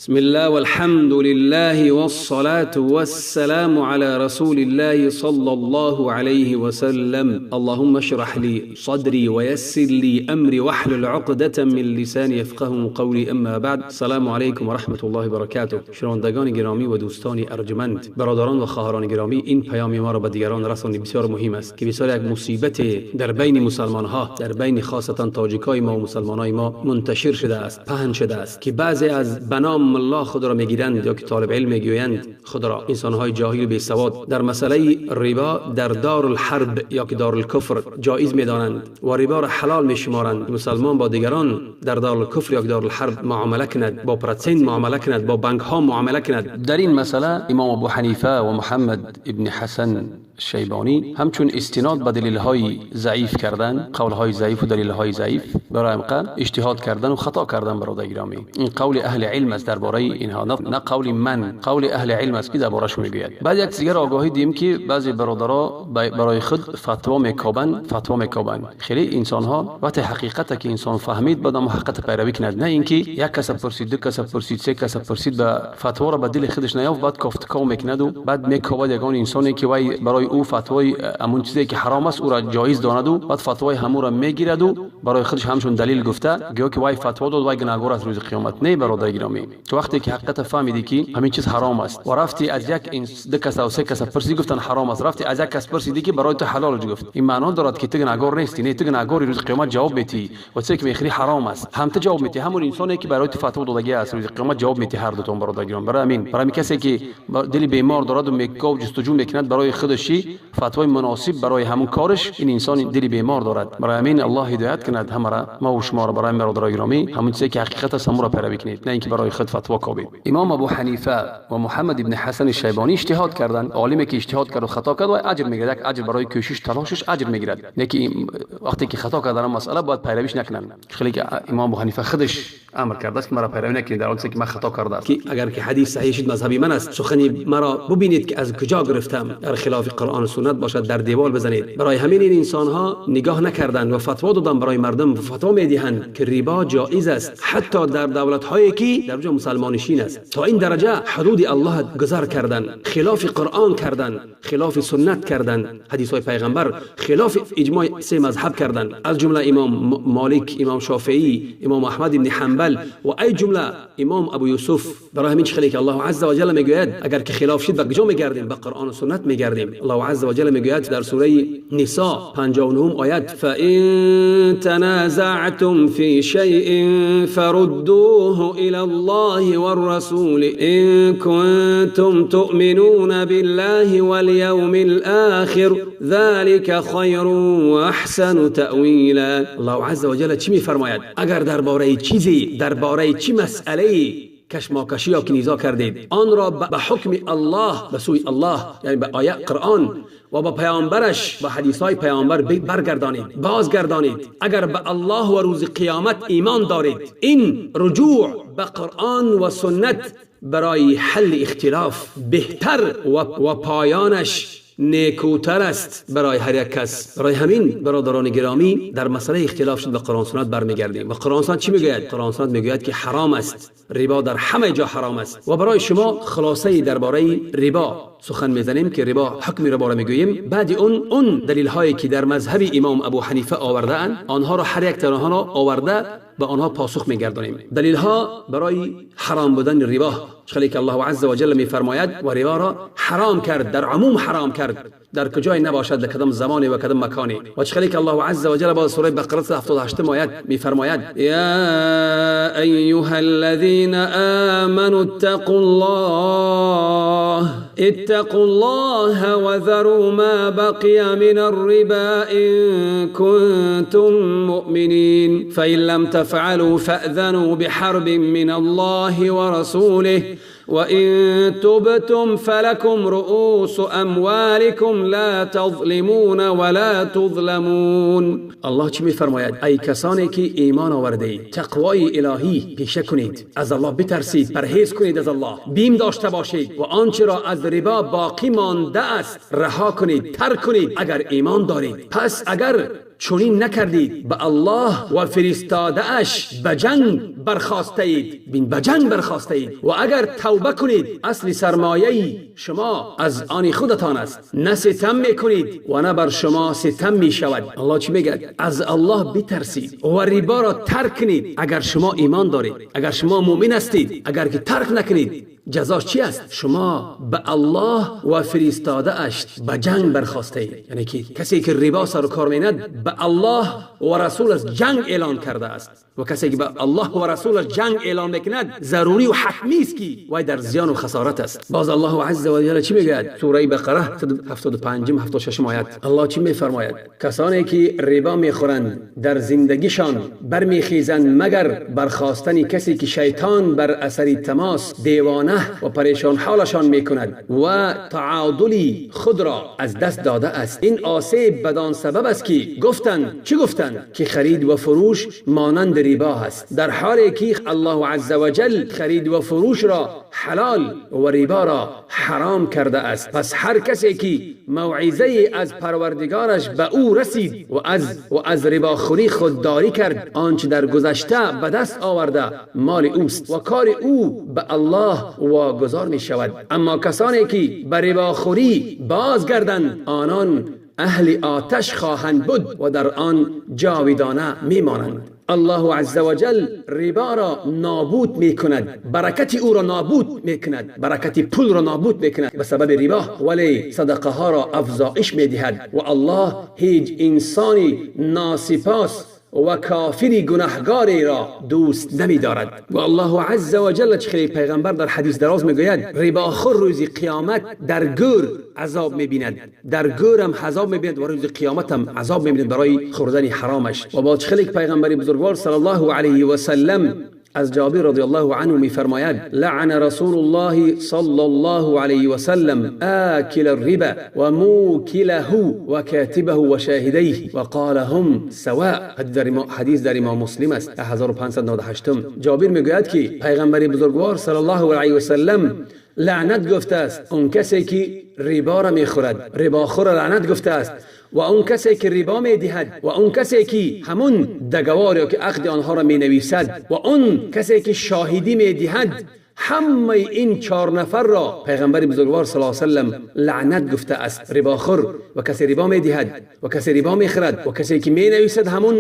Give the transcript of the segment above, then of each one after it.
بسم الله والحمد لله والصلاة والسلام على رسول الله صلى الله عليه وسلم. اللهم اشرح لي صدري ويسر لي أمري واحلل عقدة من لساني يفقه قولي. اما بعد، السلام علیکم و رحمة الله و برکاته. شنوندگان گرامی و دوستان ارجمند، برادران و خواهران گرامی، این پیام ما را به دیگران رسانید بسیار مهم است که بسیار یک مصیبت در بین مسلمان ها، در بین خاصتا تاجیکای ما و مسلمانای ما منتشر شده است، پهن شده است که بعضی از بنام الله خود را میگیرند یا که طالب علم میگویند خود را، انسانهای جاهل بی سواد، در مسئله ربا در دارالحرب یا که دارالکفر جایز میدانند و ربا را حلال میشمارند. مسلمان با دیگران در دارالکفر یا دارالحرب معامله کند، با پرتسنت معامله کند، با بانک ها معامله کند. در این مسئله امام ابو حنیفه و محمد ابن حسن شیبانی همچون استناد به دلیل های ضعیف کردن، قول های ضعیف و دلیل های ضعیف برای امقا اجتهاد کردن و خطا کردن. برادر گرامی، این قول اهل علم است درباره اینها، نه قول من، قول اهل علم است که درباره‌اش میگوید. بعد یک دیگر آگاهی دیم که بعضی برادرها برای خود فتوا میکوبند، فتوا میکوبند. خیلی انسان ها وقتی حقیقت که انسان فهمید بعد حقیقت پیروی کند، نه اینکه یک کس پرسید، دو کس پرسید، سه کس پرسید، به فتوا را به دل خودش نیافت، بعد کافتکاو میکند و بعد میکوبد یگان انسانی که وای برای او فتوای همون چیزی که حرام است او را جایز داند و بعد فتوای همو را میگیرد و برای خودش همچون دلیل گفته، گویا که وای فتوا داد، وای گناهگار است روز قیامت. نه برادر گرامی، تو وقتی که حقیقت فهمیدی که همین چیز حرام است و رفتی از یک دو کس او سه کس پرسیدی گفتن حرام است، رفتی از یک کس پرسیدی که برای تو حلال گفت، این معنا دارد که تو گناهگار نیستی. نه، تو گناهگاری، روز قیامت جواب میتی و چیزی که میخری حرام است هم تو جواب میتی، همون انسانی که برای تو فتوا دادگی است روز قیامت جواب میتی، هر دو تون برادر گرامی. برای همین کسی که دل بیمار دارد و میکاو جستجو میکند برای خودش فتوای مناسب برای همون کارش، این انسان دل بیمار دارد. برای همین الله هدایت کند همه را، ما و شما را. برای برادرای گرامی، همون چیزی که حقیقت است همون را پیروی کنید، نه اینکه برای خود فتوا کوبید. امام ابو حنیفه و محمد ابن حسن شیبانی اجتهاد کردند. عالمی که اجتهاد کرد و خطا کرد و اجر میگیرد، یک اجر برای کوشش تلاشش اجر میگیرد. نه که وقتی که خطا کردن مسئله باید پیرویش نکنند. خیلی که امام ابو حنیفه خودش امر کرده است که مرا پیروی نکنید در حالی که من خطا کرده است. که اگر که حدیث صحیح شد مذهبی من است، سخنی مرا ببینید که از کجا گرفتم، در خلاف قرآن و سنت باشد در دیوال بزنید. برای همین این انسان ها نگاه نکردند و فتوا دادن برای مردم، فتوا میدهند که ربا جایز است حتی در دولت هایی که در اونجا مسلمان نشین است. تا این درجه حدود الله گذر کردن، خلاف قرآن کردن، خلاف سنت کردن، حدیث های پیغمبر، خلاف اجماع سه مذهب کردن، از جمله امام مالک، امام شافعی، امام احمد بن حنبل و ای جمله امام ابو یوسف. برای همین خیلی که الله عز و جل میگوید اگر که خلاف شد به کجا میگردیم؟ به قرآن و سنت میگردیم. الله عز و جل میگوید در سوره نساء 59 آیت: فإن تنازعتم في شيء فردوه إلى الله والرسول إن كنتم تؤمنون بالله واليوم الآخر ذلك خير وأحسن تأويلا. الله عز و جل چی میفرماید؟ اگر درباره چیزی، درباره چی مسئله کشماکشی یا که نزاع کردید، آن را به حکم الله، به سوی الله، یعنی به آیه قرآن و به پیامبرش، به حدیث های پیامبر برگردانید، بازگردانید، اگر به الله و روز قیامت ایمان دارید. این رجوع به قرآن و سنت برای حل اختلاف بهتر و پایانش نیکوتر است برای هر یک کس. برای همین برادران گرامی، در مسئله اختلاف شد به قرآن سنت برمیگردیم و قرآن سنت چی میگوید؟ قرآن سنت میگوید که حرام است، ربا در همه جا حرام است. و برای شما خلاصه درباره ربا سخن میزنیم که ربا، حکم ربا را میگوییم. بعد اون دلیل هایی که در مذهب امام ابو حنیفه آورده اند، آنها را هر یک تنها را آورده به آنها پاسخ میگردانیم. دلیل ها برای حرام بودن ربا، خیلی که الله عز و جل میفرماید و ربا را حرام کرد، در عموم حرام کرد، در کجای نباشد، در کدام زمانی و کدام مکانی. و خیلی که الله عز و جل با سوره بقره 78 آیت میفرماید: یا ایها الذین آمنوا اتقوا الله اتقوا الله وذروا ما بقي من الربا إن كنتم مؤمنين، فإن لم تفعلوا فأذنوا بحرب من الله ورسوله، وإن تبتم فلكم رؤوس أموالكم لا تظلمون ولا تظلمون. الله چی میفرماید؟ ای کسانی که ایمان آورده اید، تقوای الهی پیشه کنید، از الله بترسید، پرهیز کنید، از الله بیم داشته باشید و آنچه را از ربا باقی مانده است رها کنید، ترک کنید، اگر ایمان دارید. پس اگر چنین نکردید به الله و فرستاده اش به جنگ برخواسته اید. بین به جنگ برخواسته اید. و اگر توبه کنید اصل سرمایه شما از آن خودتان است، نه ستم میکنید و نه بر شما ستم میشود. الله چی میگه؟ از الله بترسید و ربا را ترک کنید اگر شما ایمان دارید، اگر شما مؤمن هستید. اگر که ترک نکنید جزاش چی است؟ شما به الله و فرستاده اش به جنگ برخواسته اید. یعنی که کسی که ربا سر و کار میند به الله و رسولش جنگ اعلان کرده است، و کسی که به الله و رسولش جنگ اعلان میکند ضروری و حتمی است که وای در زیان و خسارت است. باز الله عز و جل چی میگوید؟ سوره بقره 75 76 آیت الله چی میفرماید؟ کسانی که ربا میخورند در زندگیشان برمیخیزند مگر برخواستن کسی که شیطان بر اثر تماس دیوانه و پریشان حالشان میکند و تعادلی خود را از دست داده است. این آسیب بدان سبب است که گفتند، چی گفتند؟ که خرید و فروش مانند ربا است، در حالی که الله عز وجل خرید و فروش را حلال و ربا را حرام کرده است. پس هر کسی که موعظه از پروردگارش به او رسید و از رباخوری خودداری کرد، آنچه در گذشته به دست آورده مال اوست و کار او به الله واگذار می شود. اما کسانی که به رباخوری بازگردند آنان اهل آتش خواهند بود و در آن جاودانه می مانند. الله عز وجل ربا را نابود می کند، برکت او را نابود می کند، برکت پول را نابود می کند به سبب ربا، ولی صدقه ها را افزایش می دهد. و الله هیچ انسانی ناسپاس و کافری گناهگاری را دوست نمی دارد. و الله عز و جل چه پیغمبر در حدیث دراز می گوید رباخور روز قیامت در گور عذاب می بیند، در گور هم عذاب می بیند و روز قیامت هم عذاب می بیند برای خوردن حرامش. و با چه پیغمبر بزرگوار صلی الله علیه و سلم از جابر رضی الله عنه می فرماید لعن رسول الله صلی الله علیه و سلم آکل الربا و موکله و کاتبه و شاهدیه و قال هم سواء. حدیث در امام مسلم است 1598. جابر می گوید که پیغمبر بزرگوار صلی الله علیه و سلم لعنت گفته است اون کسی که ربا را می خورد، رباخور لعنت گفته است، و اون کسی که ربا می دهد، و اون کسی که همون دگوار یا که عقد آنها را می نویسد، و اون کسی که شاهدی می دهد، همه این 4 نفر را پیغمبر بزرگوار صلی الله علیه و سلم لعنت گفته است. رباخور و کسی ربا می دهد و کسی ربا می خرد و کسی که می نویسد همون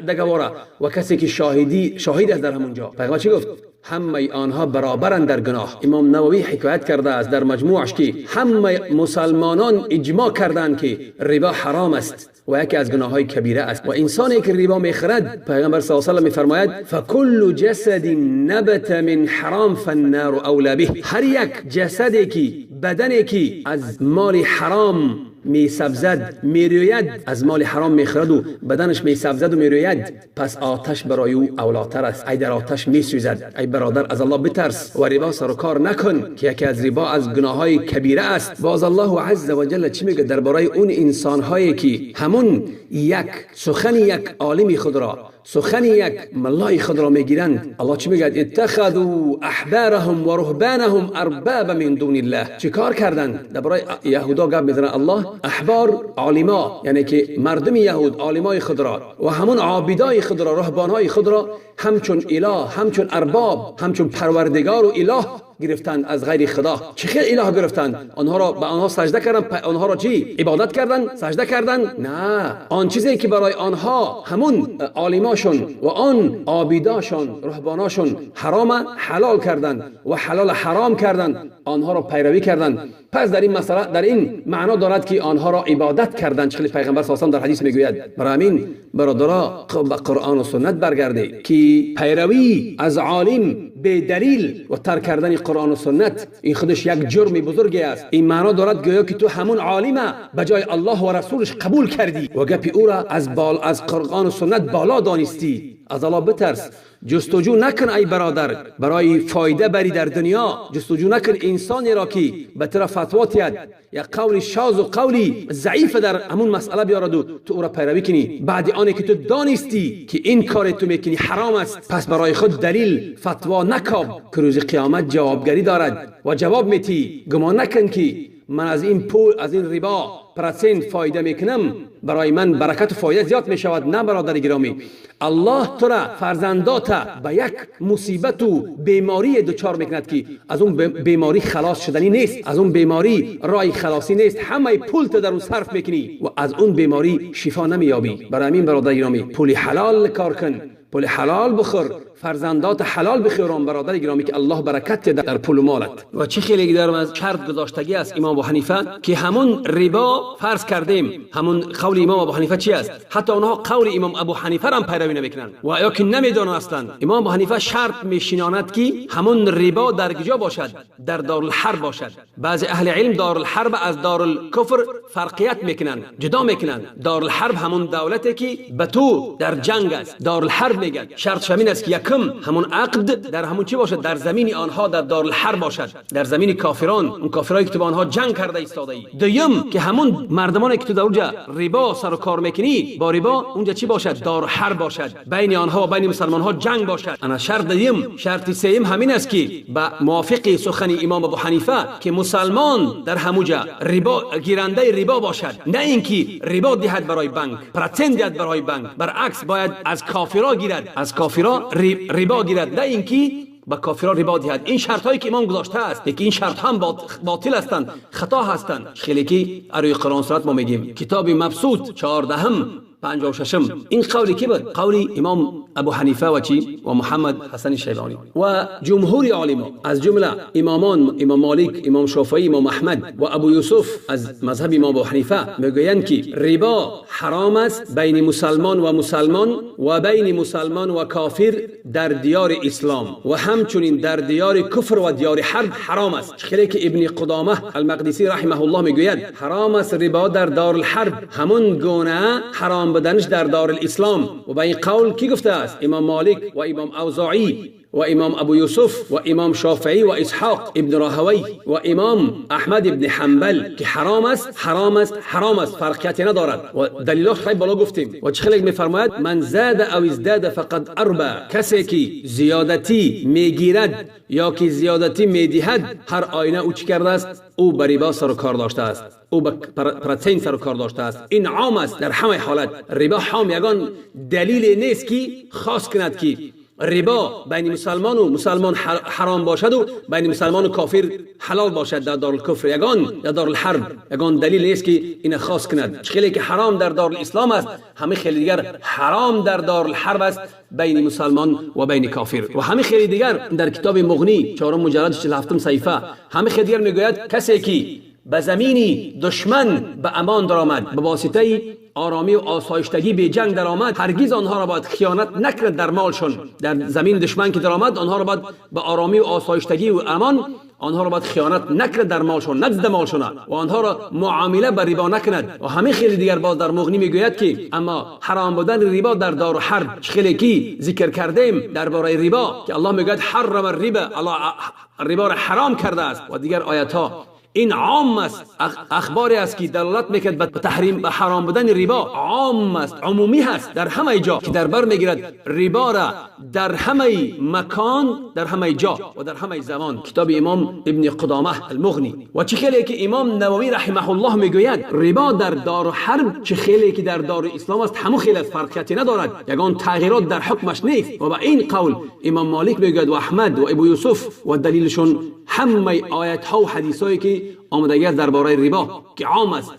دگواره و کسی که شاهد است در همون جا. پیغمبر چی گفت؟ همه آنها برابرند در گناه. امام نووی حکایت کرده است در مجموعش که همه مسلمانان اجماع کردند که ربا حرام است و یکی از گناه‌های کبیره است. و انسانی که ربا میخرد پیغمبر صلی الله علیه و سلم میفرماید فکل جسد نبت من حرام فالنار اولی به. هر یک جسدی که بدنی که از مال حرام می سبزد می روید، از مال حرام می خورد و بدنش می سبزد و می روید، پس آتش برای او اولاتر است. ای در آتش می سوزد. ای برادر از الله بترس و ربا سر و کار نکن که یکی از ربا از گناه های کبیره است. باز الله عز و جل چی میگه درباره اون انسان هایی که همون یک سخن یک عالم خود را، سخن یک ملای خود را میگیرند؟ الله چی میگه؟ اتخذوا احبارهم و رهبانهم ارباب من دون الله. چی کار کردند؟ درباره یهودا گپ میزنه الله. احبار عالما، یعنی که مردم یهود عالمای خود را و همون عابدای خود را، رهبانای خود را همچون اله، همچون ارباب، همچون پروردگار و اله گرفتند از غیر خدا. چه خیلی اله گرفتند؟ آنها را به آنها سجده کردن، آنها را چی؟ عبادت کردن، سجده کردن؟ نه، آن چیزی که برای آنها همون عالماشون و آن عابداشون، رهباناشون حرام حلال کردند و حلال حرام کردند، آنها را پیروی کردند. پس در این مسئله، در این معنا دارد که آنها را عبادت کردند، چه پیغمبر صلی الله علیه و در حدیث میگوید. برای همین برادرها به قرآن و سنت برگردید که پیروی از عالم به دلیل و ترک کردن قرآن و سنت این خودش یک جرم بزرگی است. این معنا دارد گویا که تو همون عالمه به جای الله و رسولش قبول کردی و گپ او را از قرآن و سنت بالا دانستی. از الله بترس، جستجو نکن ای برادر برای فایده بری در دنیا، جستجو نکن انسانی را که به طرف فتوا تید یا قول شاذ و قولی ضعیف در همون مسئله بیارد و تو او را پیروی کنی، بعد آنی که تو دانستی که این کار تو میکنی حرام است. پس برای خود دلیل فتوا نکاب که روز قیامت جوابگری دارد و جواب میتی. گمان نکن که من از این پول، از این ربا percent فایده میکنم، برای من برکت و فایده زیاد میشود. نه برادر گرامی، الله تو را، فرزندات به یک مصیبت و بیماری دچار میکند که از اون بیماری خلاص شدنی نیست، از اون بیماری راه خلاصی نیست. همه پول تو در اون صرف میکنی و از اون بیماری شفا نمییابی. برای همین برادر گرامی، پول حلال کار کن، پول حلال بخور، فرزندات حلال بخوران برادر گرامی، که الله برکت در پول و مالت. و چه خیلی در از شرط گذاشتگی است امام ابو حنیفه که همون ربا فرض کردیم، همون قول امام ابو حنیفه چی است؟ حتی اونها قول امام ابو حنیفه را هم پیروی نمیکنند و یا که نمیدانند اصلا. امام ابو حنیفه شرط میشیناند که همون ربا در کجا باشد؟ در دارالحرب باشد. بعضی اهل علم دارالحرب از دارالکفر فرقیت میکنند، جدا میکنند. دارالحرب همون دولتی که به تو در جنگ است، دارالحرب میگن. شرط همین است که یکم همون عقد در همون چی باشد؟ در زمین آنها، در دارالحرب باشد، در زمین کافران، اون کافرایی که تو با آنها جنگ کرده ایستاده ای. دویم که همون مردمانی که تو در اونجا ربا سر و کار میکنی با ربا، اونجا چی باشد؟ دارالحرب باشد، بین آنها و بین مسلمان ها جنگ باشد. انا شرط دویم. شرط سوم همین است که با موافق سخن امام ابو حنیفه که مسلمان در همونجا ربا گیرنده ربا باشد، نه اینکه ربا دهد برای بانک، percent دهد برای بانک. برعکس باید از کافرا گیرد، از کافرا ربا گیرد، نه اینکه با کافرا ربا دهد. این شرط هایی که امام گذاشته است، که این شرط هم باطل هستند، خطا هستند. خیلی که روی قرآن سنت ما میگیم. کتاب مبسوط 14 56. این قولی کی بود؟ قول امام ابو حنیفه و چی؟ و محمد حسن شیبانی و جمهور عالما، از جمله امامان، امام مالک، امام شافعی، امام احمد و ابو یوسف از مذهب امام ابو حنیفه میگویند که ربا حرام است بین مسلمان و مسلمان و بین مسلمان و کافر در دیار اسلام و همچنین در دیار کفر و دیار حرب حرام است. خیلی که ابن قدامه المقدسی رحمه الله میگوید حرام است ربا در دارالحرب، همون گونه حرام بدنش در دارالاسلام. و به این قول کی گفته است؟ امام مالک و امام اوزاعی و امام ابو یوسف و امام شافعی و اسحاق ابن راهوی و امام احمد ابن حنبل که حرام است، حرام است، حرام است، فرقیتی ندارد. و دلیلش خیلی بالا گفتیم. و چه خیلی میفرماید من زاد او ازداد فقد اربا، کسی که زیادتی میگیرد یا که زیادتی میدهد، هر آینه او چی کرده است؟ او به ربا سر و کار داشته است، او به percent سر و کار داشته است. این عام است در همه حالت. ربا حام یگان دلیل نیست که خاص کند که ربا بین مسلمان و مسلمان حرام باشد و بین مسلمان و کافر حلال باشد در دارالکفر، یگان در دارالحرب یگان دلیل نیست که این خاص کند. خیلی که حرام در دارالاسلام است، همه خیلی دیگر حرام در دارالحرب است بین مسلمان و بین کافر. و همه خیلی دیگر در کتاب مغنی 4 مجلد 47 صفحه همه خیلی دیگر میگوید کسی که به زمینی دشمن به امان درآمد، به واسطه آرامی و آسایشتگی به جنگ درآمد، هرگز آنها را باید خیانت نکند در مالشون. در زمین دشمن که درآمد، آنها را باید به آرامی و آسایشتگی و امان، آنها را باید خیانت نکند در مالشون، نزد مالشون، و آنها را معامله بر ربا نکند. و همه خیلی دیگر باز در مغنی میگوید که اما حرام بودن ربا در دار حرب، خیلی کی ذکر کردیم درباره ربا که الله میگوید حرم الربا، الله ربا را حرام کرده است و دیگر آیت ها. این عام است، اخباری است که دلالت میکند به تحریم، به حرام بودن ربا. عام است، عمومی هست در همه جا که در بر میگیرد ربا را در همه مکان، در همه جا و در همه زمان. کتاب امام ابن قدامه المغنی. و چه خیلی که امام نووی رحمه الله میگوید ربا در دار حرب چه خیلی که در دار اسلام است همو خیلی از فرقیتی ندارد، یگان تغییرات در حکمش نیست. و به این قول امام مالک میگوید و احمد و ابو یوسف و دلیلشون همه آیت ها و حدیث هایی که آمدگی است درباره ربا که عام است.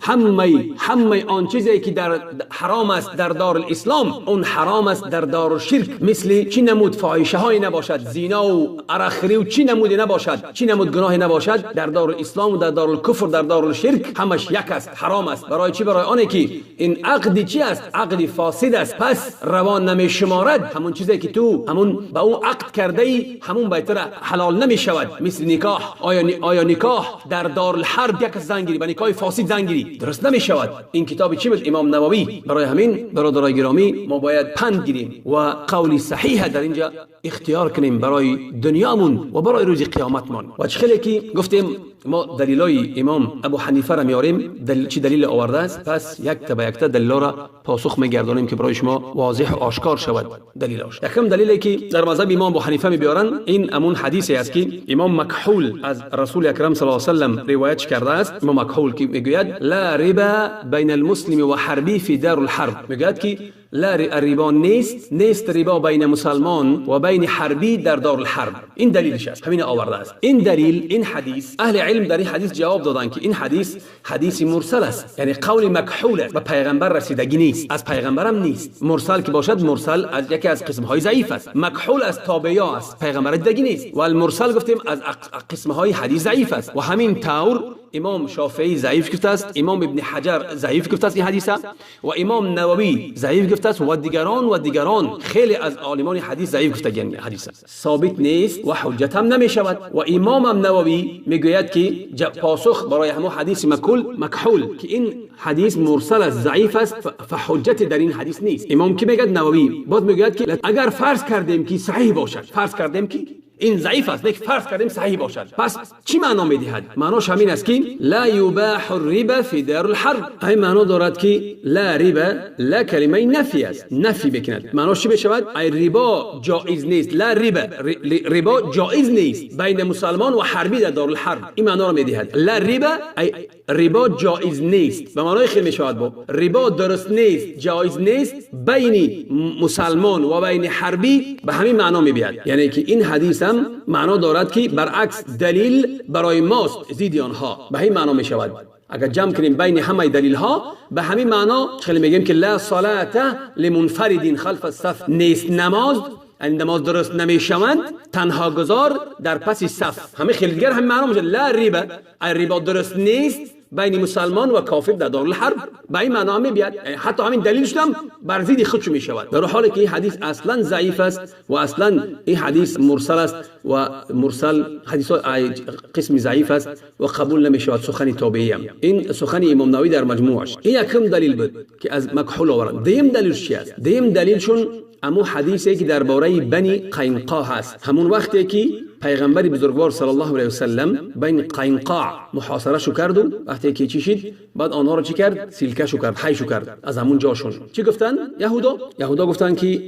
همه آن چیزی که در حرام است در دار الاسلام، اون حرام است در دار الشرک. مثل چی نمود فاحشه های نباشد، زینا و عرقخوری و چی نمودی نباشد، چی نمود گناهی نباشد، در دار الاسلام و در دار الکفر، در دار الشرک همش یک است، حرام است. برای چی؟ برای آنه که این عقد چی است؟ عقد فاسد است. پس روان نمی شمارد همون چیزی که تو همون با اون عقد کرده ای، همون بیتر حلال نمی شود. مثل نکاح، آیا نکاح در دار الحرب یک زنگیری به نکاح فاسد زنگیری درست نمی شود. این کتاب چی بود؟ امام نووی. برای همین برادرای گرامی ما باید پند گیریم و قول صحیح در اینجا اختیار کنیم برای دنیامون و برای روز قیامتمان. و چه خیلی که گفتیم ما دلیلای امام ابو حنیفه را میاریم، چی دلیل آورده است، پس یک تا به یک تا دلیل را پاسخ میگردانیم که برای شما واضح و آشکار شود دلیلاش. یکم دلیلی که در مذهب امام ابو حنیفه میبیارن این امون حدیثی است که امام مکحول از رسول اکرم صلی الله علیه و سلم روایت کرده است. امام مکحول که میگوید لا ربا بین المسلم و حربی فی دار الحرب، میگوید که لا ربا نیست ربا بین مسلمان و بین حربی در دار الحرب. این دلیلش است، همین آورده است. این دلیل، این حدیث، اهل علم در این حدیث جواب دادن که این حدیث حدیث مرسل است، یعنی قول مکحول است، به پیغمبر رسیدگی نیست، از پیغمبرم نیست. مرسل که باشد، مرسل از یکی از قسم های ضعیف است، مکحول از تابعیا است، پیغمبر دیگه نیست. و المرسل گفتیم از قسم های حدیث ضعیف است. و همین طور امام شافعی ضعیف گفته است، امام ابن حجر ضعیف گفته است این حدیث، و امام نووی ضعیف گفته است، و دیگران خیلی از عالمان حدیث ضعیف گفته این حدیث ثابت نیست و حجت هم نمی شود. و امام نووی میگوید که پاسخ برای همون حدیث مکحول که این حدیث مرسل است، ضعیف است، فحجت در این حدیث نیست. امام کی میگه؟ نووی. باز میگوید که اگر فرض کردیم که صحیح باشد، فرض کردیم که این ضعیف است، لیکن فرض کردیم صحیح باشد، پس چی معنا میدهد؟ معناش همین است که لا یباح الربا فی دار الحرب. این معنا دارد که لا ربا، لا کلمه نفی است، نفی بکند. معناش چی بشود؟ ای ربا جایز نیست، لا ربا، ربا جایز نیست بین مسلمان و حربی در دار الحرب. این معنا را میدهد. لا ربا، ای ربا جایز نیست، به معنای خیلی میشود با ربا درست نیست، جایز نیست بین مسلمان و بین حربی، به همین معنا میبید. یعنی که این حدیث هم معنا دارد که برعکس دلیل برای ماست زید آنها، به همین معنا می شود. اگر جمع کنیم بین همه دلیل ها به همین معنا خیلی میگیم که لا صلاة لمنفرد خلف الصف، نیست نماز، یعنی نماز درست نمی شوند تنها گذار در پس صف. همه خیلی دیگر هم معنا میشه لا ربا، ربا درست نیست بین مسلمان و کافر در دارالحرب، به این معنا می بیاد. حتی همین دلیلش هم بر ضد خودش می شود، در حالی که این حدیث اصلا ضعیف است و اصلا این حدیث مرسل است و مرسل حدیث قسم ضعیف است و قبول نمی شود سخن تابعی هم. این سخن امام نووی در مجموعش. این یکم دلیل بود که از مکحول آورد. دیم دلیل چی است؟ دیم دلیلشون امو حدیثی که درباره بنی قینقاع هست. همون وقتی که پیغمبر بزرگوار صلی الله علیه و سلم بین قینقاع محاصره شو کرد و وقتی که چی شد، بعد آنها رو چی کرد؟ سیلکه شو کرد، حی شو کرد از همون جاشون. چی گفتن؟ یهودا گفتن که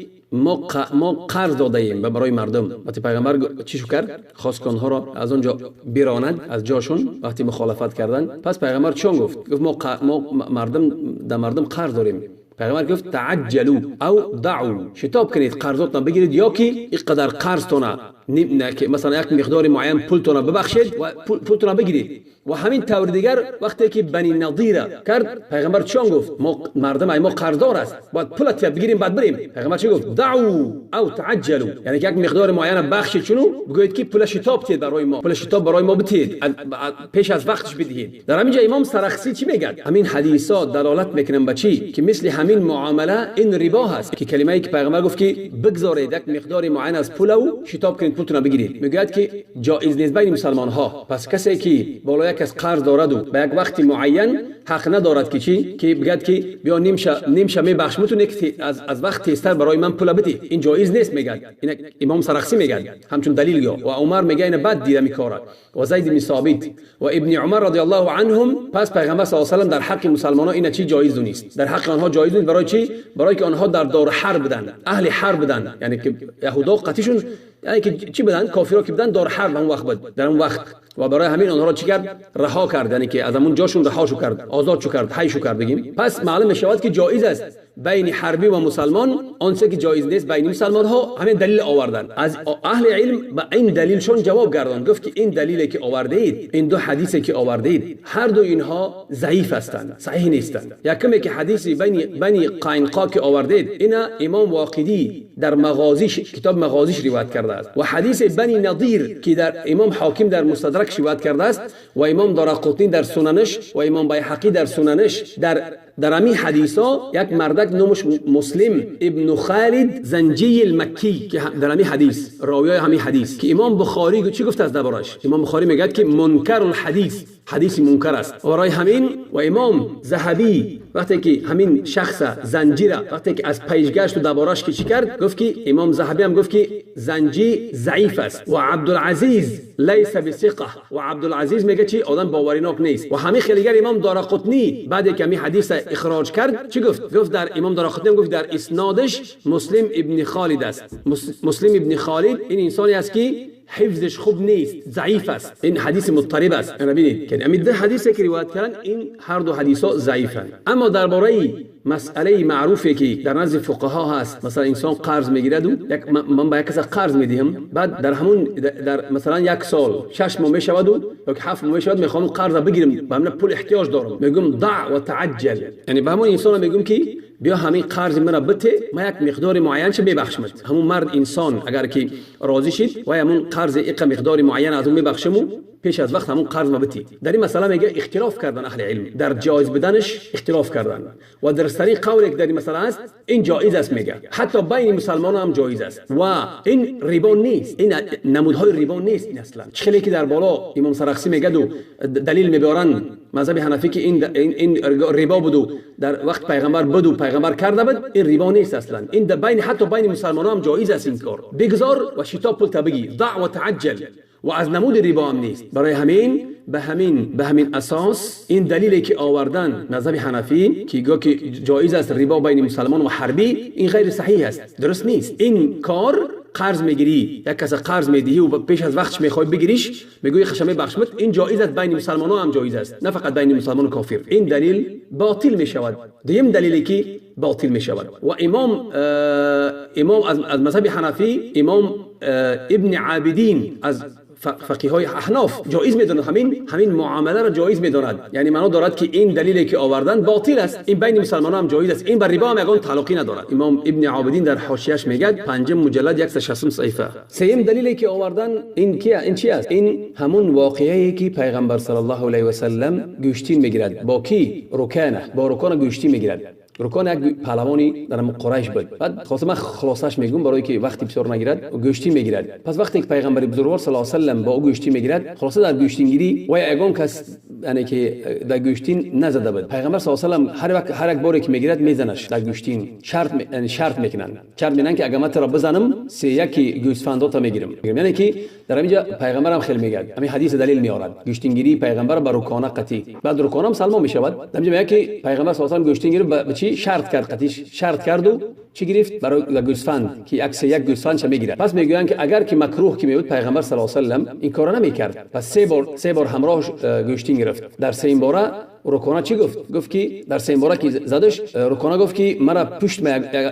ما قرض داده ایم برای مردم. وقتی پیغمبر چی شو کرد؟ خواست که آنها را از اونجا بیراند از جاشون وقتی مخالفت کردن. پس پیغمبر چون گفت؟ گفت ما مردم در مردم قرض داریم. پیغمبر گفت تعجلوا او دعوا، شتاب کنید قرضاتون بگیرید، یا که اینقدر قرضتون نه که مثلا یک مقدار معین پولتون ببخشید و پولتون بگیرید. و همین طور دیگر وقتی که بنی نضیر کرد، پیغمبر چون گفت؟ ما مردم ای ما قرضدار است، باید پولت بگیریم بعد بریم. پیغمبر چی گفت؟ دعوا او تعجلوا، یعنی که یک مقدار معین بخشید چونو بگویید که پول شتاب تید برای ما، پول شتاب برای ما بتید، پیش از وقتش بدهید. در همینجا امام سرخسی چی میگه؟ همین حدیثات دلالت میکنن به چی؟ که مثل همین معامله این ربا هست، که کلمه ای که پیغمبر گفت که بگذارید یک مقدار معین از پولو شتاب کنید پولتون بگیرید، میگوید که جایز نیست بین مسلمان ها. پس کسی که بالا یک از قرض دارد و به یک وقت معین حق ندارد که چی؟ که بگد که بیا نیمشه میبخشمتون که از وقت تیزتر برای من پول بدی، این جایز نیست میگه. این امام سرخسی میگه همچون دلیل یا. و عمر میگه اینو بد دیده میکاره، و زید بن ثابت و ابن عمر رضی الله عنهم. پس پیغمبر صلی الله علیه و سلم در حق مسلمان ها این چی جایز نیست، در حق آنها جایز نیست. برای چی؟ برای که آنها در دار حرب بودن، اهل حرب بودن، یعنی که یهودا قتیشون، یعنی که چی بودن؟ کافرها که بودن دار حرب اون وقت بود، در اون وقت. و برای همین آنها را چی کرد؟ رها کرد، یعنی که از همون جاشون رها شو کرد، آزاد شو کرد، حی شو کرد بگیم. پس معلوم شود که جایز است بین حربی و مسلمان، آنچه که جایز نیست بین مسلمان ها. همین دلیل آوردن. از اهل علم به این دلیلشون جواب گردان، گفت که این دلیلی که آوردید، این دو حدیثی که آوردید، هر دو اینها ضعیف هستند، صحیح نیستند. یکمی که حدیث بنی قینقاع که آوردید، اینا امام واقدی در مغازیش، کتاب مغازیش روایت کرده است، و حدیث بنی نضیر که در امام حاکم در مستدرک روایت کرده است، و امام دارقطنی در سننش، و امام بیهقی در سننش، در همین حدیثا یک مردک نامش مسلم ابن خالد زنجی المکی که در همین حدیث راوی همین حدیث که امام بخاری چی گفت از دربارش؟ امام بخاری میگه که منکر الحدیث، حدیث منکر است. برای همین و امام ذهبی وقتی که همین شخص زنجیره وقتی که از پیشگشت و دربارش که چی کرد، گفت که امام ذهبی هم گفت که زنجی ضعیف است و عبدالعزیز لیس بثقه، و عبدالعزیز میگه چی؟ آدم باوریناک نیست. و همین خیلیگر امام دارقطنی بعد که همین حدیث اخراج کرد چی گفت؟ گفت در امام دارقطنی گفت در اسنادش مسلم ابن خالد است. مسلم ابن خالد این انسانی است که حفظش خوب نیست، ضعیف است، این حدیث مضطرب است. ببینید که همین دو حدیثی که روایت کردن این هر دو حدیث ها ضعیفند. اما درباره مسئله معروفی که در نزد فقها هست، مثلا انسان قرض میگیرد و من به یک کس قرض میدهم، بعد در همون در مثلا یک سال 6 ماه میشود و یا 7 ماه میشود، میخوام قرض بگیرم، به من پول احتیاج دارم، میگم ضع و تعجل، یعنی به همون انسان میگم که بیا همین قرض مرا بده، ما یک مقدار معین چه میبخشمت. همون مرد انسان اگر که راضی شید و همون قرض یک مقدار معین از اون میبخشمو، پیش از وقت همون قرض ما بتی. در این مسئله میگه اختلاف کردن اهل علم، در جایز بدنش اختلاف کردن و درسترین قول که در این مسئله است این جایز است، میگه حتی بین مسلمانان هم جایز است و این ربا نیست، این نمودهای ربا نیست. این اصلا خیلی که در بالا امام سرخسی میگه دو دلیل میبارن مذهب حنفی که این ربا بود در وقت پیغمبر بود و پیغمبر کرده بود، این ربا نیست اصلا. این در بین حتی بین مسلمانان هم جایز است این کار، بگذار و شتاب پول بگی، ضع و تعجل، و از نمود ربا هم نیست. برای همین به همین اساس این دلیلی که آوردن مذهب حنفی که گفت که جایز است ربا بین مسلمان و حربی، این غیر صحیح است، درست نیست. این کار قرض میگیری، یک کس قرض میدهی و پیش از وقتش میخوای بگیریش، میگویی خشمه بخشمت، این جایز است، بین مسلمانان هم جایز است، نه فقط بین مسلمان و کافر. این دلیل باطل میشود. دیم دلیلی که باطل میشود. و امام از مذهب حنفی، امام ابن عابدین از فقیه های احناف جایز میداند، همین معامله را جایز میداند. یعنی معنا دارد که این دلیلی که آوردن باطل است، این بین مسلمانان هم جایز است، این بر ربا هم یگان تعلقی ندارد. امام ابن عابدین در حاشیه‌اش میگه 5 مجلد 160 صفحه. سیم دلیلی که آوردن این کیه؟ این چی است؟ این همون واقعه‌ای که پیغمبر صلی الله علیه و سلم گوشتین میگیرد با کی؟ رکانه، با رکانه گوشتی میگیرد. رکان یک پهلوانی در قریش بود. بعد خلاص من خلاصش میگم برای که وقتی بسیار نگیرد، گوشتی میگیرد. پس وقتی که پیغمبر بزرگوار صلی الله علیه و سلم با او گوشتی میگیرد، خلاصه در گوشتینگیری و یگان کس یعنی که در گوشتین نزده بود. پیغمبر صلی الله علیه و سلم هر یک باری که میگیرد میزنش در گوشتین، شرط میکنن، شرط میکنن که اگه من تو را بزنم 3 گوسفندات میگیرم. یعنی که در اینجا پیغمبر هم خیلی میگه، همین حدیث دلیل میآورد گوشتینگیری پیغمبر با رکانه قطعی. بعد رکانه هم سلمان میشود. در اینجا میگه که پیغمبر صلی الله علیه و سلم گوشتین گرفت، به چی شرط کرد؟ قطیش شرط کرد و چی گرفت؟ برای گوسفند که عکس یک گوسفند چه میگیره. پس میگویند که اگر که مکروه که میبود پیغمبر صلی الله علیه و سلم این کارو نمیکرد. پس سه بار همراهش گوشتین گرفت. در سه باره رکانه چی گفت؟ گفت که در سه باره که زدش رکانه گفت که مرا پشت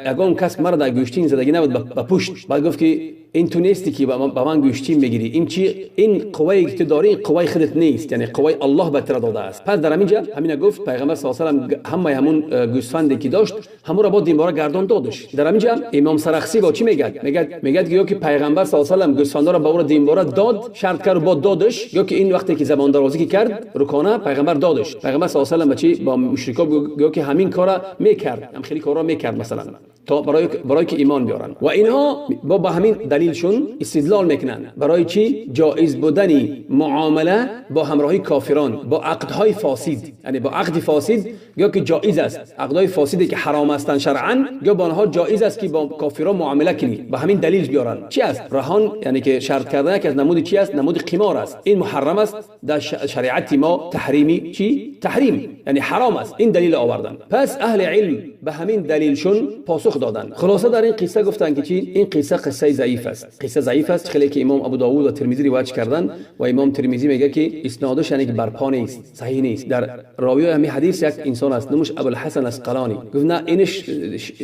یگان کس مرا در گوشتین زدگی نبود به پشت. بعد گفت که این تو نیستی که به من گوشتین میگیری، این چی؟ این قوی که تو داری این قوی خودت نیست، یعنی قوی الله به تو داده است. پس در همینجا همین گفت پیغمبر صلی الله علیه و سلم همه همون گوسفندی که داشت همون را با دینباره گردان دادش. در همینجا امام سرخسی با چی میگه؟ میگه که پیغمبر صلی الله علیه و سلم گوسفندا را به او دینباره داد، شرط کرد با دادش، یا که این وقتی که زبان درازی که کرد رکانه پیغمبر دادش. پیغمبر صلی الله علیه و سلم با چی؟ با مشرکا گفت که همین کارا میکرد، هم خیلی کارا میکرد مثلا تا برای که ایمان بیارن. و اینها با همین دلیلشون استدلال میکنن برای چی؟ جایز بودن معامله با همراهی کافران با عقدهای فاسد، یعنی با عقد فاسد یا که جایز است، عقدهای فاسدی که حرام هستند شرعا یا با آنها جایز است که با کافران معامله کنی. با همین دلیل بیارن چی است؟ رهان، یعنی که شرط کردن که از نمود چی است؟ نمود قمار است. این محرم است در شریعت ما، تحریمی چی؟ تحریم، یعنی حرام است. این دلیل آوردن. پس اهل علم به همین دلیلشون پاسخ دادن. خلاصه در این قصه گفتن که چی؟ این قصه قصه ضعیف است. قصه ضعیف است خیلی که امام ابو داوود و ترمذی روایت کردن و امام ترمذی میگه که اسنادش یعنی که برپا نیست، صحیح نیست. در راوی همین حدیث یک انسان است نمش ابوالحسن عسقلانی، گفت نه اینش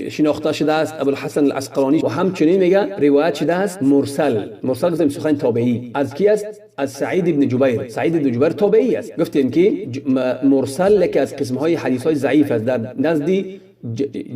شناخته شده است ابوالحسن العسقلانی، و همچنین میگه روایت شده است مرسل. مرسل گفتیم سخن تابعی از کی است؟ از سعید ابن جبیر. سعید ابن جبیر تابعی است. گفتیم که مرسل یکی از قسم های حدیث های ضعیف است در نزد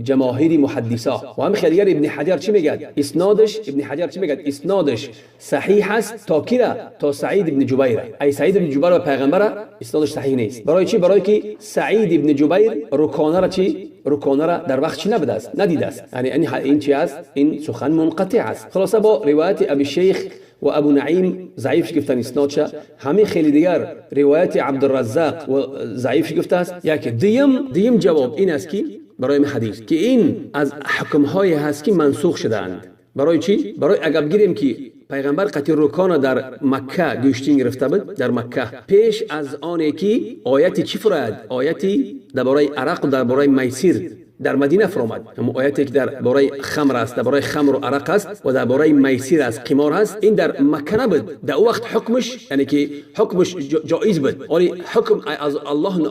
جماهیر محدثا. و هم خیلی ابن حجر چی میگه؟ اسنادش ابن حجر چی میگه؟ اسنادش صحیح است تا کی؟ تا سعید ابن جبیر. ای سعید ابن جبیر و پیغمبر اسنادش صحیح نیست. برای چی؟ برای که سعید ابن جبیر رکانه را چی؟ رکانه را در وقت چی نبوده است، ندیده است. یعنی این چی است؟ این سخن منقطع است. خلاصه با روایت ابی شیخ و ابو نعیم ضعیف گفتن اسنادش. همه خیلی دیگر روایت عبدالرزاق و ضعیف گفته است. یک دیم جواب این است که برای حدیث که این از حکم های هست که منسوخ شده‌اند. برای چی؟ برای اگر بگیریم که پیغمبر قطع رکان در مکه گوشتین گرفته بود، در مکه پیش از آن که آیتی چی فراید؟ آیتی درباره عرق و درباره میسیر در مدینه فرامد. هم آیتی که درباره خمر است، درباره خمر و عرق است و درباره میسیر است، قمار است، این در مکه نبود. در وقت حکمش یعنی که حکمش جایز بود، ولی حکم از الله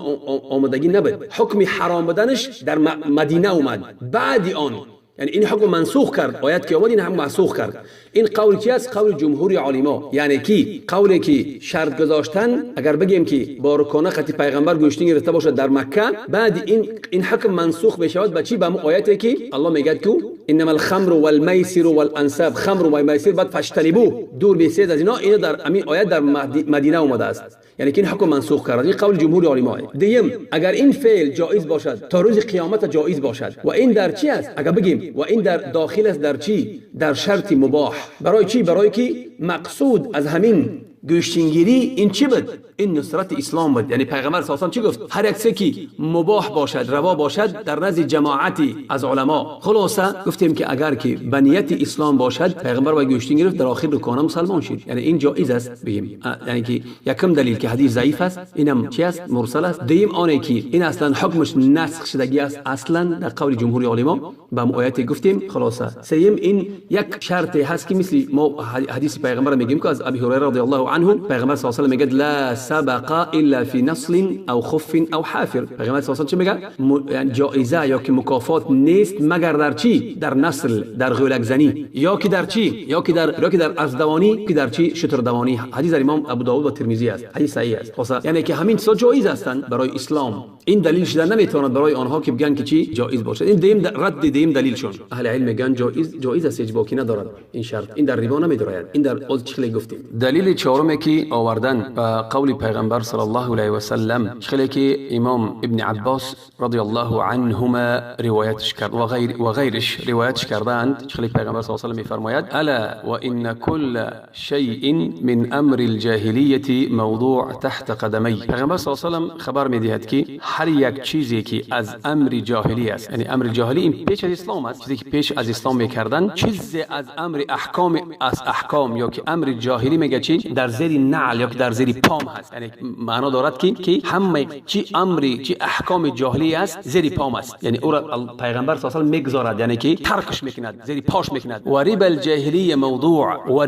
آمدگی نبود. حکم حرام بدنش در مدینه اومد. بعد آن یعنی این حکم منسوخ کرد، آیت که آمد این هم منسوخ کرد. این قول کی است؟ قول جمهور علما. یعنی کی قولی که شرط گذاشتن اگر بگیم که با رکانه خطی پیغمبر گوشتین گرفته باشد در مکه، بعد این حکم منسوخ بشود به چی؟ به آیتی که الله میگه که انما الخمر والمیسر والانصاب، خمر و میسر بعد فاجتنبوه، دور بسید از اینا. اینا در همین آیت در مدینه اومده است. یعنی که این حکم منسوخ کرد. این قول جمهور علما. دیم اگر این فعل جایز باشد تا روز قیامت جایز باشد و این در چی است؟ اگر بگیم و این در داخل است در چی؟ در شرط مباح. برای چی؟ برای که مقصود از همین گوشتینگیری این چی بود؟ این نصرت اسلام بود. یعنی پیغمبر صلی الله علیه و چی گفت؟ هر یک که مباح باشد، روا باشد در نزد جماعتی از علما. خلاصه گفتیم که اگر که به نیت اسلام باشد، پیغمبر با گوشتین گرفت در آخر رکانه مسلمان شد. یعنی این جایز است بگیم. یعنی که یکم دلیل که حدیث ضعیف است، اینم چی است؟ مرسل است. دیم آنه که این اصلا حکمش نسخ شدگی است اصلا در قول جمهور علما به آیت گفتیم. خلاصه سیم این یک شرط هست که مثل ما حدیث پیغمبر میگیم که از ابی هریره رضی الله عنه پیغمبر صلی الله علیه و میگه لا سبق الا فی نصل او خف او حافر. پیغمبر صلی الله علیه و چی میگه؟ یعنی جایزه یا که مکافات نیست مگر در چی؟ در نسل، در غولک زنی، یا که در چی؟ یا که در ازدوانی، که در چی؟ شتر دوانی. حدیث در امام ابو داود و ترمذی است، حدیث صحیح است. خلاصه یعنی که همین چیزا جایز هستند برای اسلام. این دلیل شده نمیتواند برای آنها که بگن که چی جایز باشد. این دیم رد دیم دلیل شون. اهل علم میگن جایز است، اجباکی ندارد این شرط، این در ربا نمیدراید. این در از چخلی گفتیم. دلیل چهارم که آوردن به قول پیغمبر صلی الله علیه و سلم، چخلی که امام ابن عباس رضی الله عنهما روایتش کرد و غیرش روایتش کردند، چخلی پیغمبر صلی الله علیه و سلم میفرماید الا و ان كل شیء من امر الجاهلیه موضوع تحت قدمی. پیغمبر صلی الله علیه و سلم خبر میدهد که هر یک چیزی که از امر جاهلی است، یعنی امر جاهلی این پیش از اسلام است، چیزی که پیش از اسلام میکردن، چیزی از امر احکام از احکام یا که امر جاهلی میگه چی؟ در زیر نعل یا که در زیر پام هست. یعنی معنا دارد که همه چی امری چی احکام جاهلی است زیر پام است. یعنی او را پیغمبر صلی الله علیه و میگذارد، یعنی که ترکش میکند، زیر پاش میکند. و ربا الجاهلی موضوع، و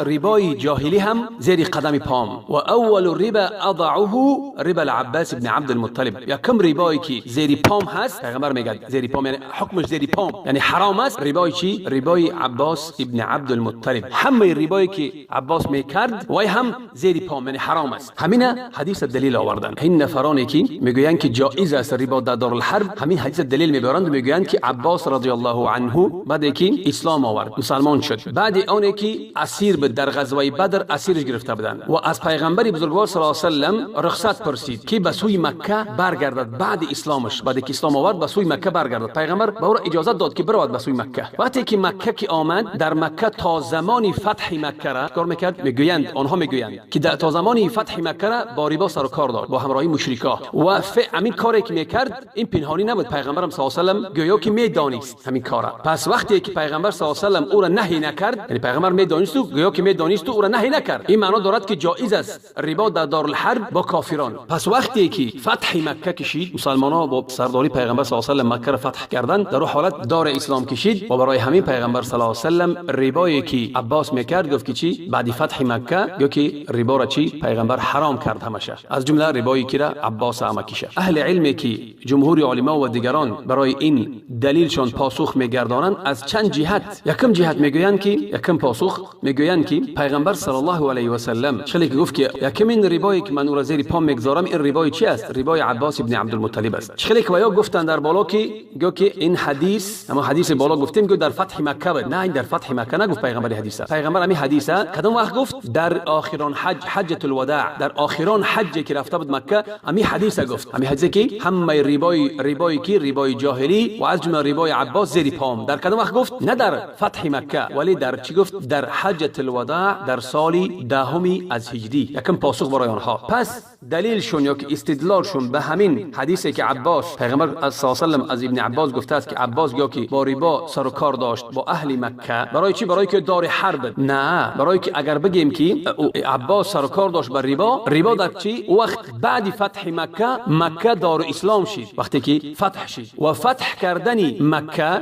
ربای جاهلی هم زیر قدم پام. و اول ربا اضعه ربا العباس بن عبد المطلب. یا کم ربایی که زیر پام هست، پیغمبر میگه زیر پام یعنی حکمش زیر پام، یعنی حرام است. ربای چی؟ ربای عباس ابن عبد المطلب. همه ربایی که عباس میکرد وای هم زیر پام، یعنی حرام است. همین حدیث دلیل آوردن. این نفرانی که میگویند که جایز است ربا در دارالحرب، همین حدیث دلیل میبرند و میگویند که عباس رضی الله عنه بعد که اسلام آورد، مسلمان شد، بعد آن که اسیر بود در غزوه بدر اسیرش گرفته بودند و از پیغمبر بزرگوار صلی الله علیه و سلم رخصت پرسید که به سوی مکه برگردد بعد اسلامش، بعد که اسلام آورد به سوی مکه برگردد. پیغمبر به او اجازه داد که برود به سوی مکه. وقتی که مکه که آمد، در مکه تا زمان فتح مکه را کار میکرد. میگویند آنها میگویند که تا زمان فتح مکه را با ربا سر و کار داشت، با همراهی مشرکا، و همین کاری که میکرد این پنهانی نبود. پیغمبرم صلی الله علیه و سلم گویا که میدانست همین کارا. پس وقتی که پیغمبر صلی الله علیه و سلم او را نهی نکرد، یعنی پیغمبر میدانست و گویا که میدانست او را نهی نکرد، این معنا دارد که جایز است ربا در دارالحرب با کافران. پس وقتی که فتح مکه کشید، مسلمان‌ها با سرداری پیغمبر صلی الله علیه و سلم مکه را فتح کردند، در حالت دار اسلام کشید و برای همین پیغمبر صلی الله علیه و سلم ربایی که عباس میکرد گفت که چی؟ بعد فتح مکه گفت که ربا را چی؟ پیغمبر حرام کرد همشه، از جمله ربایی که را عباس عمکیشه. اهل علم که جمهور علما و دیگران برای این دلیلشان پاسخ میگردانند از چند جهت. یکم جهت میگویند که یکم پاسخ میگویند که پیغمبر صلی الله علیه و سلم چلی که گفت که یکم این ربایی که من او را زیر پام میگذارم، این ربای چی است؟ ربای عباس ابن عبدالمطلب است. چلی که ویا گفتند در بالا که گفت که این حدیث، اما حدیث بالا گفتیم که در فتح مکه بود. نه، این در فتح مکه نگفت پیغمبر حدیث. پیغمبر همین حدیث کدام وقت گفت؟ در آخران حج، حجة الوداع، در آخران حج که رفته بود مکه امی حدیث گفت، امی حدیث که همه ریبای کی ریبای جاهلی و از جمله ریبای عباس زیر پام. در کدام وقت گفت؟ نه در فتح مکه، ولی در چی گفت؟ در حجة الوداع در سال دهمی از هجری. یکم پاسخ برای آنها. پس دلیلشون یا که استدلالشون به همین حدیثی که عباس پیغمبر صلی الله علیه و سلم از ابن عباس گفته است که عباس گفت که با ریبا سر و کار داشت با اهل مکه، برای چی؟ برای که دار حرب. نه، برای که اگر بگیم که عباس سر و کار داشت با ریبا، ریبا در چی وقت؟ بعد فتح مکه، مکه دار اسلام شد وقتی که فتح شد و فتح کردن مکه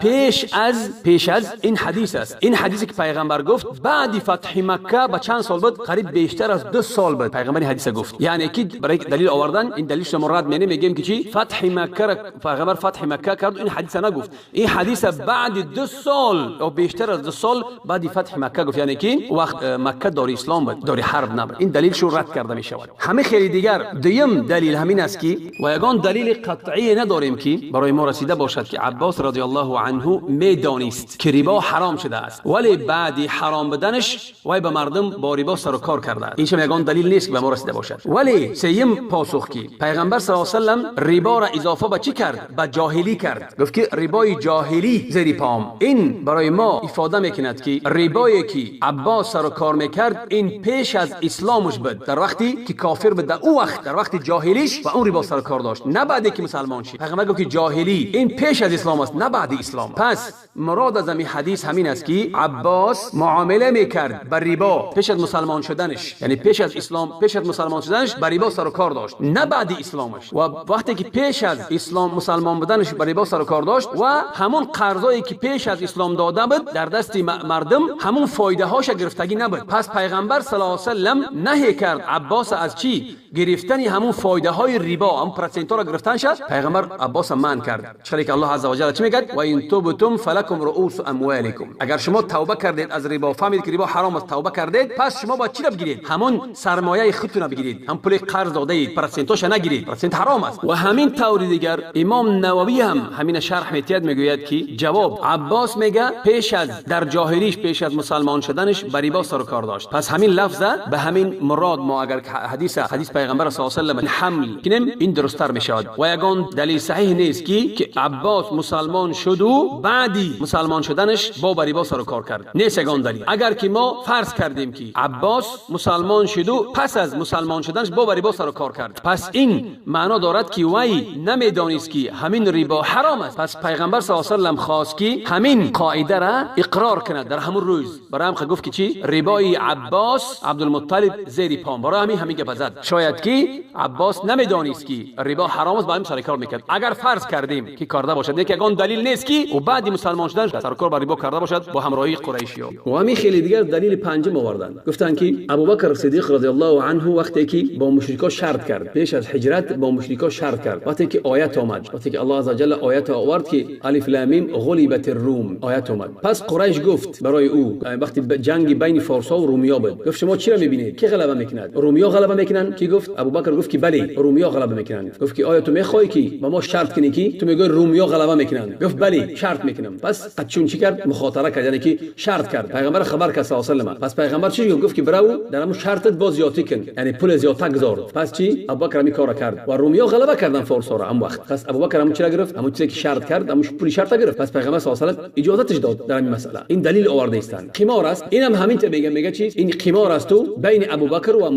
پیش از این حدیث است. این حدیثی که پیغمبر گفت بعد فتح مکه با چند سال بود؟ قریب بیشتر از 2 سال بود پیغمبر حدیث گفت. یعنی که برای دلیل آوردن این دلیل شما رد می‌کنه، میگیم که چی؟ فتح مکه، پیغمبر فتح مکه کرد، این حدیث نگفت. این حدیث بعد 2 سال او بیشتر از 2 سال بعد فتح مکه گفت، یعنی که وقت مکه دار اسلام بود، دار حرب نبود. این دلیل شو رد کرده می شود. همه خیلی دیگر دیم دلیل همین است که و یگان دلیل قطعی نداریم که برای ما رسیده باشد که عباس رضی الله عنه میدانست که ریبا حرام شده است، ولی بعد حرام بدنش وای به مردم با ریبا سر و کار کرده است. این هم یگان دلیل نیست که به ما رسیده باشد. ولی سیم پاسخ کی پیغمبر صلی الله علیه و سلم ریبا را اضافه به چی کرد؟ به جاهلی کرد. گفت که ریبای جاهلی زیر پام. این برای ما افاده میکند که ریبایی که عباس سر و کار میکرد این پیش از اسلامش بود، در وقتی که کافر بود، در او وقت، در وقت جاهلیش و اون ریبا سر و کار داشت، نه بعد که مسلمان شد. پیغمبر گفت که جاهلی این پیش از اسلام است، نه بعد اسلام. پس مراد از این حدیث همین است که عباس معامله میکرد بر ریبا پیش از مسلمان شدنش، یعنی پیش از اسلام، پیش از مسلمان شدنش بر ریبا سر و کار داشت، نه بعد اسلامش. و وقتی که پیش از اسلام مسلمان بودنش بر ریبا سر و کار داشت و همون قرضایی که پیش از اسلام داده بود در دست مردم، همون فایده هاش گرفتگی نبود. پس پیغمبر صلی الله علیه و سلم نهی کرد عباس از چی؟ گرفتن همون فایده های ریبا، همون پرسنت را گرفتن شد. پیغمبر عباس منع کرد. چرا که الله عز و جل چی میگه؟ و ان تبتم فلکم رؤوس اموالکم. اگر شما توبه کردید از ریبا، فهمید که ریبا حرام است، توبه کردید، پس شما باید چی را بگیرید؟ همون سرمایه خودتون را بگیرید، هم پول قرض داده اید پرسنتاش نگیرید، پرسنت حرام است. و همین طور دیگر امام نووی هم همین شرح میتید، میگوید که جواب عباس میگه پیش از در جاهلیش، پیش از مسلمان شدنش بر ریبا سر و کار داشت. پس همین لفظ به همین مراد ما اگر حدیث پیغمبر صلی الله علیه و سلم حمل کنیم این درستتر میشود. و یگان دلیل صحیح نیست که عباس مسلمان شد و بعدی مسلمان شدنش با ریبا سر و کار کرد، نیست یگان دلیل. اگر که ما فرض کردیم که عباس مسلمان شد و پس از مسلمان شدنش با ریبا سر و کار کرد، پس این معنا دارد که وی نمیدانست که همین ریبا حرام است. پس پیغمبر صلی الله علیه و سلم خواست که همین قاعده را اقرار کند در همون روز. برای هم گفت که چی؟ ریبای عباس عبدالمطلب زیر پام. برای همین گپ زد. شاید که عباس نمیدانست که ریبا حرام است، با همین سر کار میکرد. اگر فرض کردیم که کرده باشد، یک یگان دلیل نیست که او بعد مسلمان شدن سر کار با ریبا کرده باشد با همراهی قریشی. و همین خیلی دیگر دلیل پنجم آوردن، گفتن که ابوبکر صدیق رضی الله عنه وقتی که با مشرکا شرط کرد پیش از هجرت، با مشرکا شرط کرد، وقتی که آیت آمد، وقتی که الله عز وجل آیت آورد که الف لام میم غلبت الروم، آیت آمد. پس قریش گفت برای او وقتی جنگ بین فارس‌ها و رومیا بود، گفت شما چی را می‌بینید؟ کی غلبه میکند؟ رومیا غلبه میکنن؟ کی گفت؟ ابوبکر گفت که بله رومیا غلبه میکنن. گفت که آیا تو میخوای که با ما شرط کنی که تو میگی رومیا غلبه میکنن؟ گفت بله شرط میکنم. پس چون چی کرد؟ مخاطره کرد، یعنی که شرط کرد. پیغمبر خبر کرد صلی الله علیه و سلم. پس پیغمبر چی گفت؟ گفت که برو در همون شرطت باز زیادی کن، یعنی پول زیادتر گذار. پس چی؟ ابوبکر می کار کرد و رومیا غلبه کردن فارس‌ها را هم وقت. پس ابوبکر هم چی گرفت؟ همون چیزی که شرط کرد، همون پول شرط گرفت. پس پیغمبر صلی الله علیه و سلم اجازهش داد در این مسئله. این دلیل آورده استند. قمار است. اینم همین تا میگه چی؟ این قمار است تو بین ابوبکر و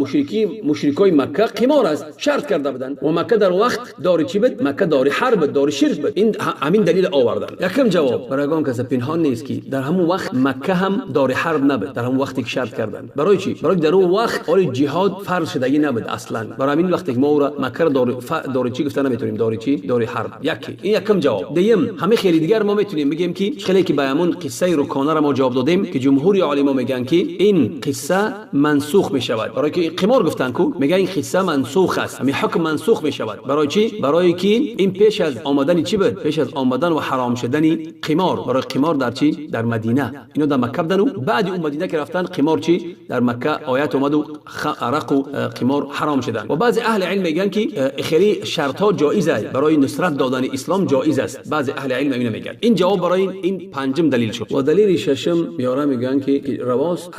مشرکای مکه قمار است، شرط کرده بودن. و مکه در وقت داری چی بود؟ مکه داری حرب، داری شرک بود. این همین دلیل آوردن. یکم جواب برای اون کس پنهان نیست که در همون وقت مکه هم داری حرب نبود، در همون وقتی که شرط کردن. برای چی؟ برای در اون وقت آلی جهاد فرض شدگی نبود اصلا. برای همین وقتی که ما را مکه داری چی گفتن نمیتونیم، داری چی؟ داری حرب. یکی این یکم جواب. دیم همه خیلی دیگر ما میتونیم بگیم که خیلی که به همون قصه رکانه را ما جواب دادیم که جمهور عالما میگن که این قصه منسوخ میشود. برای که قمار گفتن کو میگه این قصه منسوخ است، همین حکم منسوخ میشود. برای چی؟ برای که این پیش از آمدن چی بود؟ پیش از آمدن و حرام شدن قمار. برای قمار در چی؟ در مدینه. اینا در مکه بودن و بعد اون مدینه که رفتن قمار چی؟ در مکه آیت اومد و عرق و قمار حرام شد. شدن. و بعضی اهل علم میگن که خیلی شرط ها جایز است، برای نصرت دادن اسلام جایز است. بعضی اهل علم اینو میگن. این جواب برای این پنجم دلیل شد. و دلیل ششم میاره میگن که رواست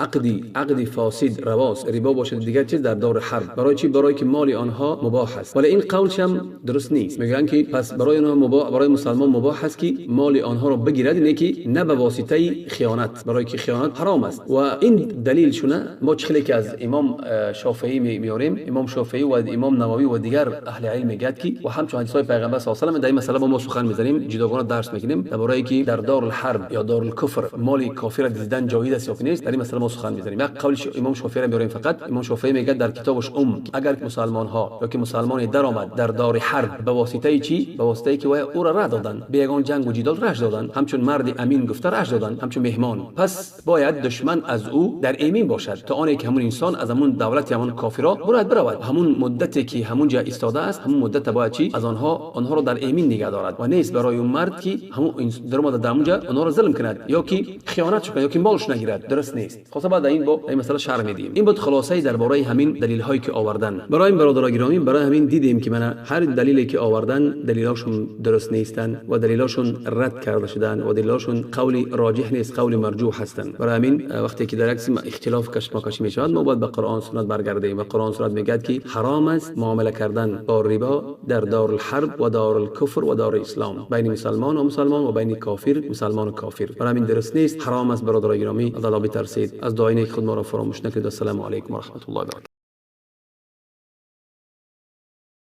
عقدی فاسد رواست، ربا باشد دیگر چیز در دور حرب. برای چی؟ برای که مال آنها مباح است. ولی این قولش هم درست نیست. میگن که پس برای آنها مباح، برای مسلمان مباح است که مال آنها را بگیرد، نه که نه به واسطه خیانت، برای که خیانت حرام است. و این دلیل شونه ما چخلی که از امام شافعی میاریم، امام شافعی و امام نووی و دیگر اهل علم میگد که و همچون حدیث های پیغمبر صلی الله علیه و سلم در این مسئله با ما سخن میزنیم، جداگانه درس میکنیم درباره که در دار الحرب یا دار الکفر مال کافر دیدن جایز است یا نیست. در این مسئله ما سخن میزنیم. یک قول امام شافعی را میاریم فقط. امام شافعی میگه در کتابش اگر مسلمان ها یا که مسلمان درآمد در دار حرب به واسطه چی؟ به واسطه که او را راه دادن، به یگان جنگ و جدال راه دادن، همچون مرد امین گفته راه دادن، همچون مهمان، پس باید دشمن از او در امین باشد تا آنی که همون انسان از همون دولت همون کافرا باید برود. همون مدتی که همون جا ایستاده است، همون مدت باید چی؟ از آنها را در امین نگه دارد و نیست برای اون مرد که همون درآمده در اونجا آنها را ظلم کند یا که خیانت کنند یا که مالش نگیرد، درست نیست. خلاصه بعد این با این مسئله شرح میدیم. این بود خلاصه درباره همین دلیل هایی که آوردن. برای این برادران گرامی، برای همین دیدیم که من هر دلیلی که آوردن دلیلاشون درست نیستن و دلیلاشون رد کرده شدن و دلیلاشون قول راجح نیست، قول مرجوح هستن. برای همین وقتی که در یک اختلاف کشمکشی میشود، ما باید به قرآن سنت برگردیم و قرآن سنت میگه که حرام است معامله کردن با ربا در دار الحرب و دار الکفر و دار اسلام، بین مسلمان و مسلمان و بین کافر، مسلمان و کافر. برای همین درست نیست، حرام است. برادران گرامی، از الله بترسید، از دعای نیک خود ما را فراموش نکنید. السلام علیکم و رحمت الله و برکاته.